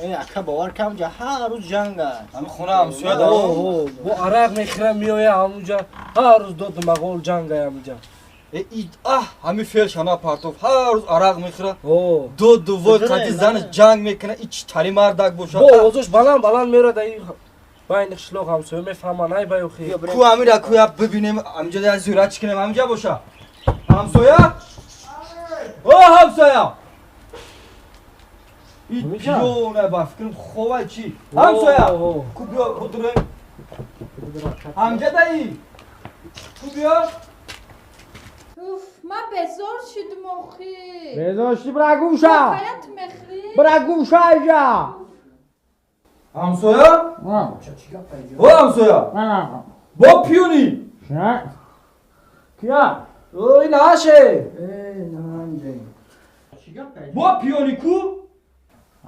Ака бовар кам ҷа ҳар рӯз ҷанг аст. Ҳами хона ҳамсоя да. Бо арақ мехӯрам меоя ҳамуҷа ҳар рӯз доду мағол ҷанг ай ҳамуҷа. Аҳ, ҳами фелшана партов ҳар рӯз арақ мехӯра. Доду вой қати занаш ҷанг мекуна, ич тари мардак боша. Бо овозош баланд баланд мерад ай байни қишлоқ ҳамсоя мефаҳманд ай баёхи. Ку ҳамира ку я бибинем, ҳамҷа я зиёрат чӣ кунем, ҳамҷа боша. Ҳамсоя? О, ҳамсоя! Пиёна ба фикрам ховай чӣ? Ҳамсоя! Ку биё будурем. Ҳамҷа даи? Ку биё? Уф, ман безор шудум охи. Безор шудӣ, бира гӯша. Ҳаят мехӯрӣ? Бира гӯша иҷа. Ҳамсоя? О, ҳамсоя! Бо пиёнӣ? Кия? О, ин аше. Бо пиёнӣ ку?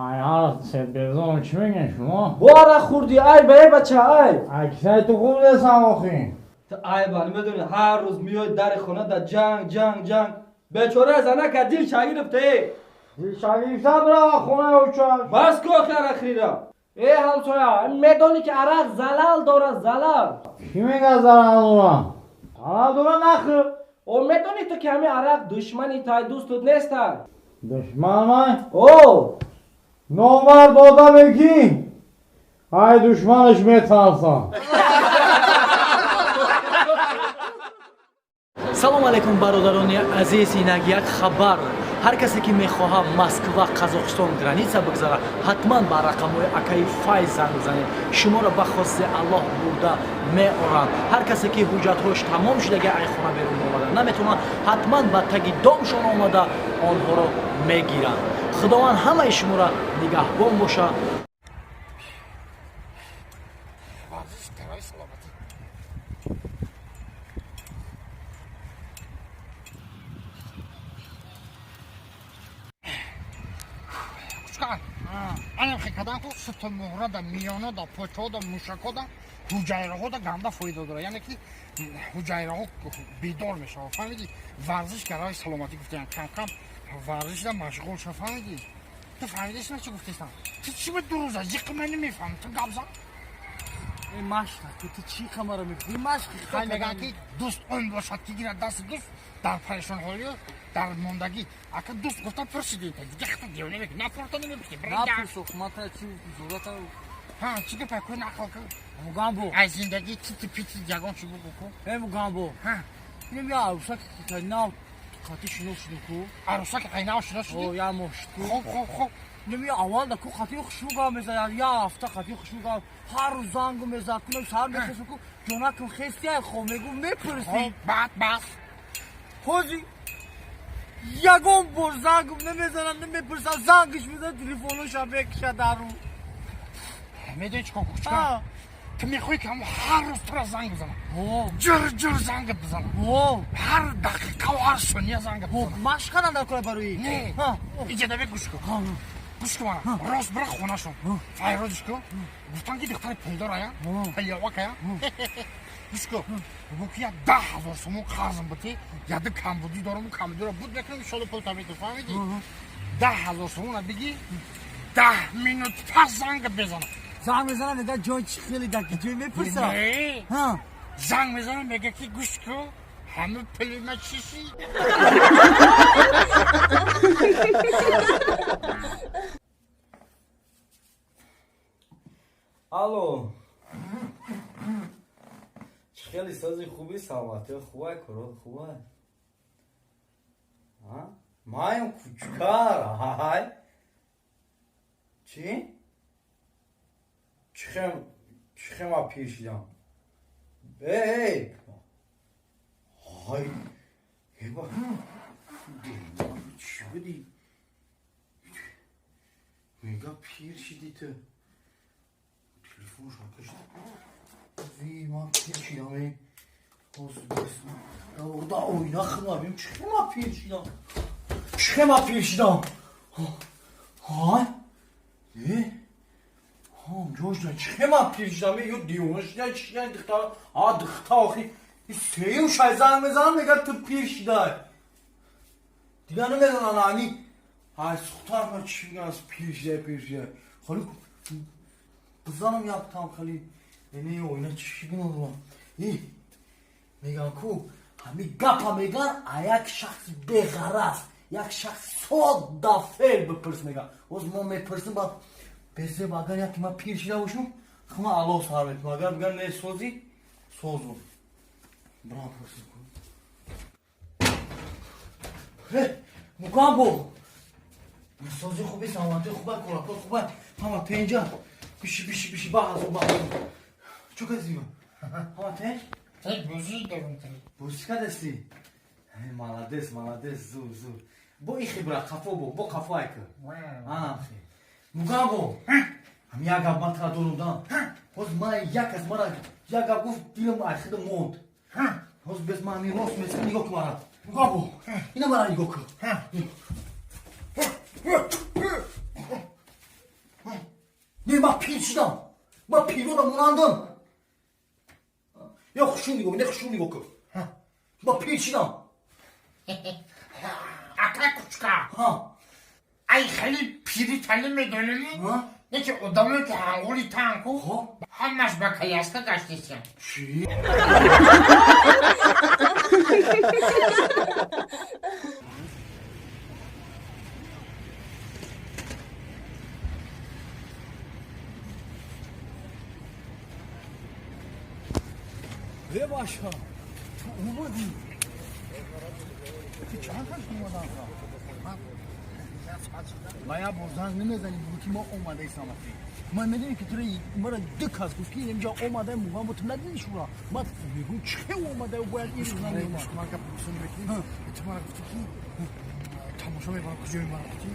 Ай, ҳар сет безорам, чӣ мегӯен шумо? Бо арақ хӯрдӣ, ай ба эй бача, ай. Ай, кисаи ту хуб нестам охи. Ту айба намедонӣ, ҳар рӯз меои дари хона да ҷанг, ҷанг, ҷанг. Бечора занака дил шагирифта. Дил шагирифта бирава хонаи оча. Бас ку охи арақхӯриро. Э ҳамсоя, медонӣ ки арақ залал дорад, залал. Кӣ мегӯяд залал дорад? Залал дорад нахӯр. О, медонӣ ту ки ҳамин арақ душмани тай дӯстут нестай. Душман ман? О! Номард одаме ки ай душманаш метарсад. Салом алайкум, бародарони азиз. Инак як хабар: ҳар касе ки мехоҳад Москва, Қазоқистон граница бигзарад, ҳатман ба рақамҳои акаи Файз занг бизанед. Шуморо ба хости Аллоҳ бурда меоранд. Ҳар касе ки ҳуҷҷатҳош тамом шудаги, ай хона берун омада наметавонад, ҳатман ба таги домшон омада онҳоро мегиранд. Худованд ҳамаи шуморо нигаҳбон бошад. Варзиш барои саломатӣ. Кучкан, анам хекадан ку сутунмуҳрада, миёнада, почода, мушакода, ҳуҷайраҳода ганда фоида дорад, яъне ки ҳуҷайраҳо бедор мешавад, фаҳмидӣ? Варзиш барои саломатӣ гуфтаям, камкам варзишда машғул ша, фаҳмидӣ? Ту фаҳмидӣ чӣ гуфтестам? Ту чӣ ба ду рӯза зиқи ман намефаҳмӣ, ту гап зан. Машқ, ту чӣ қамаро мекунӣ? Машқ. Хай, мегӯянд ки дӯст он бошад ки гирад дасти дӯст дар парешонҳолию дар мондагӣ. Ака, дӯст гуфта пурсидӣ, дига хата девона мекунӣ, напурта намепурсӣ. Напурсох, ман та чӣ зурата. Ҳа, чӣ гапа ку, нақл ку. Мугамбо. Аз зиндагӣ тити пити ягон чӣ бугу ку. Э, мугамбо. Ҳа. Инам я арӯсак ки нав қати шинос шудем ку. Арӯсак ай нав шинос шудӣ? О, я моҳ шуд ку. Хоб, хоб, хоб. Инам я аввал да ку қати хушрӯ гап мезад, я ҳафта қати хушрӯ гап, ҳар рӯз зангу мезад, кунам саҳар мехестам ку, ҷонакам хести ай хоб, мегӯ мепурсӣ. Хоб, баъд бас. Ҳозир ягон бор зангу намезанам, намепурсам, зангиш мезанам, телефоноша мекушад дар рӯ. Медонӣ чӣ кор кучка? Ту мехоҳӣ ки ҳамо ҳар рӯз тура занг бизанам, ҷир ҷир зангат бизанам, ҳар дақиқаву ҳар сония зангат бизанам. Машқ кардам дар кора барои. Не, иҷа гӯш кун, гӯш кун, мана рост бира хонашон, файрозиш ку. Гуфтан ки духтари пулдор ая, пилёвак ая. Гӯш кун, бугӯ ки як 10 000 сомон қарзм бутӣ, яду камбудӣ дорам, камбудиро буд мекунам, иншолло пул та мету, фаҳмидӣ? 10 000 сомона бигӣ, 10 минут пас зангат безанам. Занг мезанам, мега ҷой чӣ хеле даки ҷой мепурсам. Не, занг мезанам, мега ки гӯш кун, ҳама пули ма чӣ шид? Алло. Чӣ хеле сози, хуби, саломатӣ хубай, корот хубай? Маем кучкар, ҳай. Чӣ? Чихем, чихема пир шидам. Эй! Ҳай. Еба. Чӣ будӣ? Мега пир шидӣ ту. Телефон шакашт. Ви, ман пир шидам, эй. Да ойна хӯрам, чихема пир шидам? Чихема пир шидам? Ҳай? Э? Ҷошна, чихема пир шидам? Ё девона шида, чӣ шида духтар? А, духта охи. Сеюм шай занг мезанам, мега ту пир шидай. Дига намедонам ами. Ай, сухтар ма чӣ мегӯянд, пир шидай, пир шидай. Ҳоли бизанам яктам хали ини оина чӣ гуна и меган ку ҳами гапа меган а як шахси беғараз, як шахси соддафел бипурс меган. Ҳоз мо мепурсим, ба безеб агар яке ман пир шида бошам, хма алло сар мекунам. Агар биган не созӣ, созум. Брам пурсим. Мукамбо. Сози хуби, саломатӣ хуба, коракор хуба. Ҳама тенҷа. Биши, биши, биши, баҳаз, баҳаз. Чӣ кардӣ? Ҳама тенҷ? Тек бозӣ дорум тек. Бозӣ кардасти? Молодец, молодец, зур, зур. Бо ихи бира, қафо бо, бо қафо айка. Ахи. Мукамбо. Ҳам як гап ман тра дорум да. Ҳоз ман як аз мара як гап гуфт, дилам айхида монд. Ҳоз без ман ҳамин рост месам, нигоҳ кун мара. Мукамбо. Ина мара нигоҳ кун. Не, ман пир шудам. Ман пирона монандам. Я хушум нигоҳ, не хушум нигоҳ кун. Ман пир шудам. Ака кучка. Ай хеле пири тали медонӣ? Не ки одамое ки ҳанголи танку ҳамаш ба коляска гаштисям. Чӣ? Бебаша, ту омадӣ? Ту чанд кас омадан? Ма як бор занг намезанӣ, бугӯ ки мо омадаи самати. Ман медонӣ ки тура мара ду кас гуфт ки инҷа омадаи муғам, ту надидӣ шура. Ман мегӯм чӣ омадаи, бояд ин рӯз намеомад. Ман гап мекунем. Ту мара гуфтӣ ки тамошо мебарам, куҷо мебарам гуфтӣ?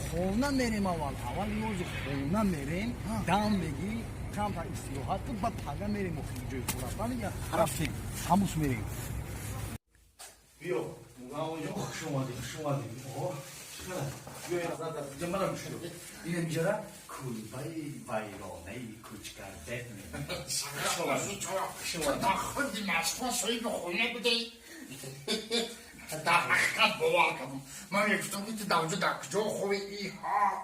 Хона мерем аввал. Аввал ёзи хона мерем, дам мегирӣ, камтар истироҳат кун, баъд пага мерем охири ҷои хӯра. Фаҳмидӣ? Рафтем. Ҳамус мерем. Биё, муғам, хуш омадӣ, хуш омадӣ. Оҳ, биё ин назар дар мара гӯш кун. Ин инҷара кулбаи вайронаи кӯчкардет Дар худи Москва соҳиби хона будаи. Дар ҳақиқат бовар кардам. Ман мегуфтам ки ту дар оҷо дар куҷо хобӣ,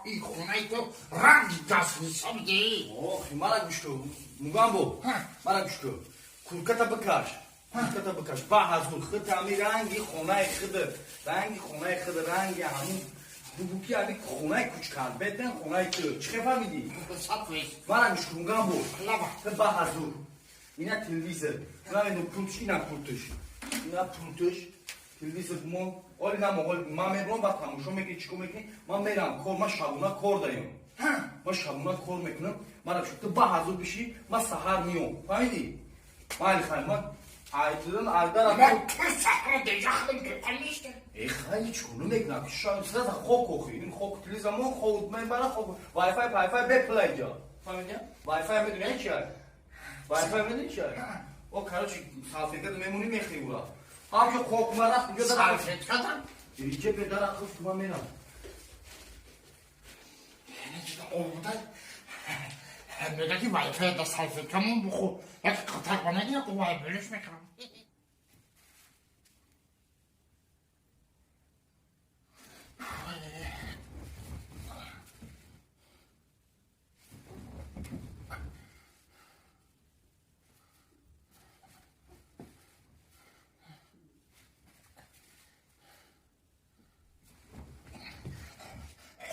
и хонаи ту ранги гасниса будаи. Охи, мара гӯш кун. Мугамбо, мара гӯш кун. Курката бикаш. Курката бикаш. Баҳазур, худ ҳами ранги хонаи худ, ранги хонаи худ, ранги ҳамун бубуки ҳами хонаи кӯчкарбетен хонаи ту. Чӣ хел фаҳмидӣ? Мара гӯш кун, Мугамбо. Ту баҳазур. Ина телевизор. Намедонам пултш, ина пултш. Ина пултш. Телевизор мон. Оли намо, оли ман мебурам, баъд тамошо мекунӣ, чӣ кор мекунӣ? Ман мерам кор, ман шабона кор даём. Ман шабона кор мекунам. Мара гӯш кун, ту баҳазур бишӣ, ман саҳар миём. Фаҳмидӣ? Майли хай, ман айдиран айдара. Ман ту саҳара деҷа худам тоқа нестам. Э хай, ҳеҷ кор намекунам. Сразу хок охи. Ин хок телевизор мон хок мебара, хок вайфай, пайфай бепла инҷа. Фаҳмидӣ? Вайфай медонӣ чи аст? Вайфай медонӣ чи аст? О, короче, салфетка мемонӣ, мехӯрӣ ура. Ҳамчо хок мара, инҷо дара. Салфетка дам? Инҷа бе дара хуш ман мерам. Омода мега ки вайфай да салфетка мон бухӯр. Як қатар ба нагира, ку вай бөлеш мекунам.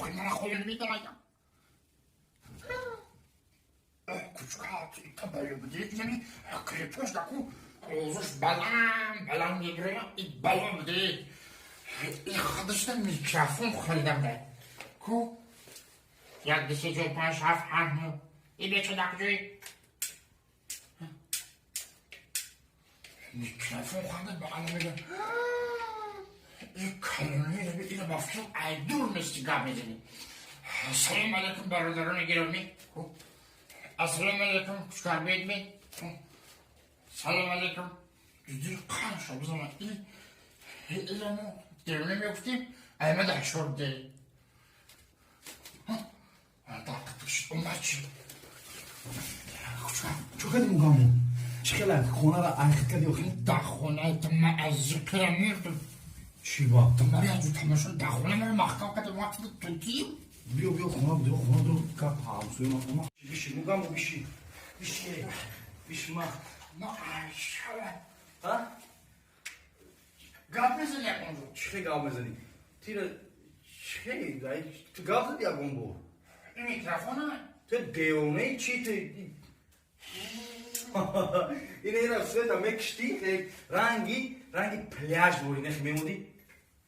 Охи, мара хона намедонам. Кучка, та боло буди, яъне крепош даку овозаш баланд баланд мебирояд, и бало буди. И худашда микрофон харидам да. Ку 1, 2, 3, 4, 5, 7, 8, 9. И беча да куҷои? Микрофон харидам, бағала мегӯям. И калони ина ба фикрам ай дур мести гап мезанӣ. Ассалому алайкум, бародарони гиромӣ. Ассалому алайкум, кучкарбед ми. Салом алайкум. Дил қанша бизана. И иламо дерме мегуфтим, аймада ҳашор де. Омад чӣ? Чӣ кардӣ, Мугамбо? Чӣ хела хонаро айхит кардӣ охи? Дар хонаи ту ман аз зиқира мурдам. Чӣ ба? Ту маро як ҷо тамошо дар хона маро маҳкам кардӣ, вақти ту тутием. Биё, биё, хона, биё, хона, биё, гап ҳамсоя ма хона. Биши, мугамбо, биши. Биши, биши, ма. Ма айшава. Ҳа? Гап мезани ягон ҷо? Чӣ гап мезанӣ? Тира чӣ? Ай, ту гап задӣ ягон бор? Ин микрофона? Ту девонаи чӣ ту? Ина ира света мекиштӣ, ранги ранги пляж бори нех мемонди.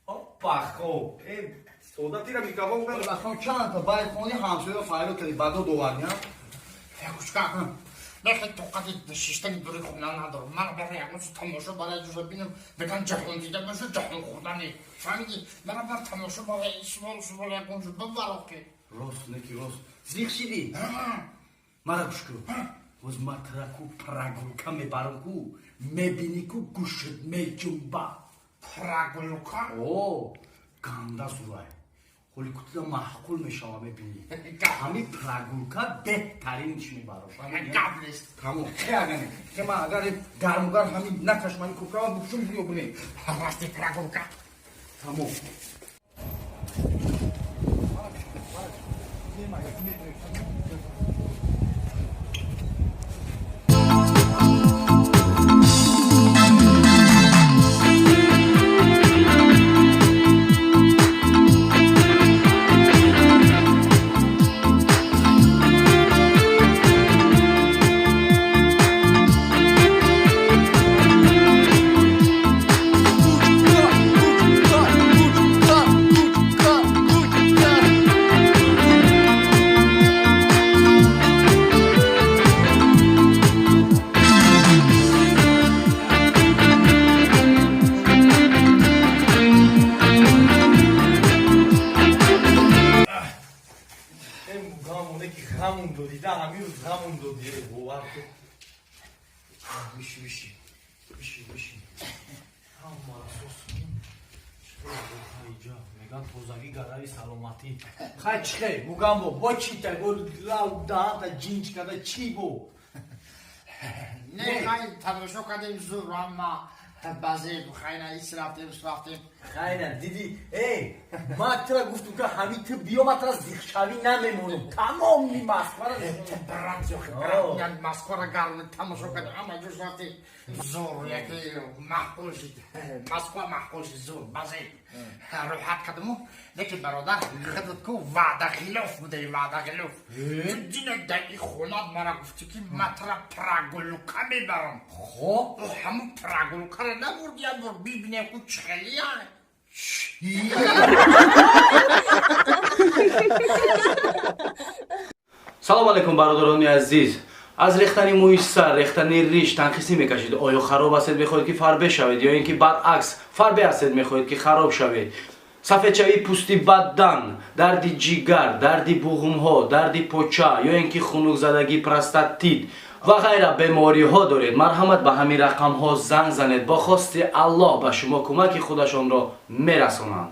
Опа, хоб. Э, сода тира микрофон гуфтам. Бахон чанд та байт хони ҳамсоя файро кардӣ, бадо доварди, ҳа? Гӯшка. Мехе тоқати шиштани дури хона надорам. Ман бара ягон чиз тамошо барои ҷузо бинам, биган ҷаҳон дида боша, ҷаҳон хӯрдани. Фаҳмидӣ? Мана бар тамошо барои исмол сумол ягон чиз бибар охи. Рост, неки рост. Зиқ шидӣ? Мара гӯш кун. Боз ма тира ку прогулка мебарам ку, мебинӣ ку гӯшт меҷунба. Прогулка? О, ганда зурай. Ҳоли кутида маъқул мешава, мебинӣ. Ҳами прогулка беҳтарин чӣ мебарам. Гап нест. Тамом. Хе агане. Хе ма агар гармугар ҳами накашмани кӯкама букшум биё бинӣ. Рафти прогулка. Тамом. Мугамоне ки ғамун додӣ, да ҳамин рӯз ғамун додӣ, бовар кун. Биши, биши, биши, биши. Ҳамара сос. Иҷа меган тозагӣ гарави саломатӣ. Хай чихе, мугамбо, бо чӣ та бо лав даҳанта ҷинҷ карда чӣ бо? Не, хай тамошо кардем зур, амма баъзе хайна ис рафтем, ис рафтем. Хайна, дидӣ, эй, ма тира гуфтум ки ҳамин ту биё, ма тира зиқшавӣ намемонам. Тамоми Москваро Брат, ёхи, брат, ян Москваро гарм тамошо кардем, ҳама ҷош рафтем. Зур, яке маъқул шид. Москва маъқул шид, зур, баъзе роҳат кардему, лекин бародар, худат ку ваъда хилоф будаи, ваъда хилоф. Ту дина дар ин хонат мара гуфтӣ ки ма тира прогулка мебарам. Хоб? Ҳамун прогулкаро набурди, як бор бибинем ку чӣ хелия. Салом алейкум, бародарони азиз. Аз рехтани мӯи сар, рехтани риш танқисӣ мекашид? Оё хароб ҳастед, мехоҳед ки фарбе шавед, ё ин ки баръакс, фарбе ҳастед, мехоҳед ки хароб шавед? Сафедшавии пӯсти бадан, дарди ҷигар, дарди буғумҳо, дарди поча ё ин ки хунукзадагӣ, простатит ва ғайра бемориҳо доред, марҳамат, ба ҳамин рақамҳо занг занед. Бо хости Аллоҳ ба шумо кӯмаки худашонро мерасонанд.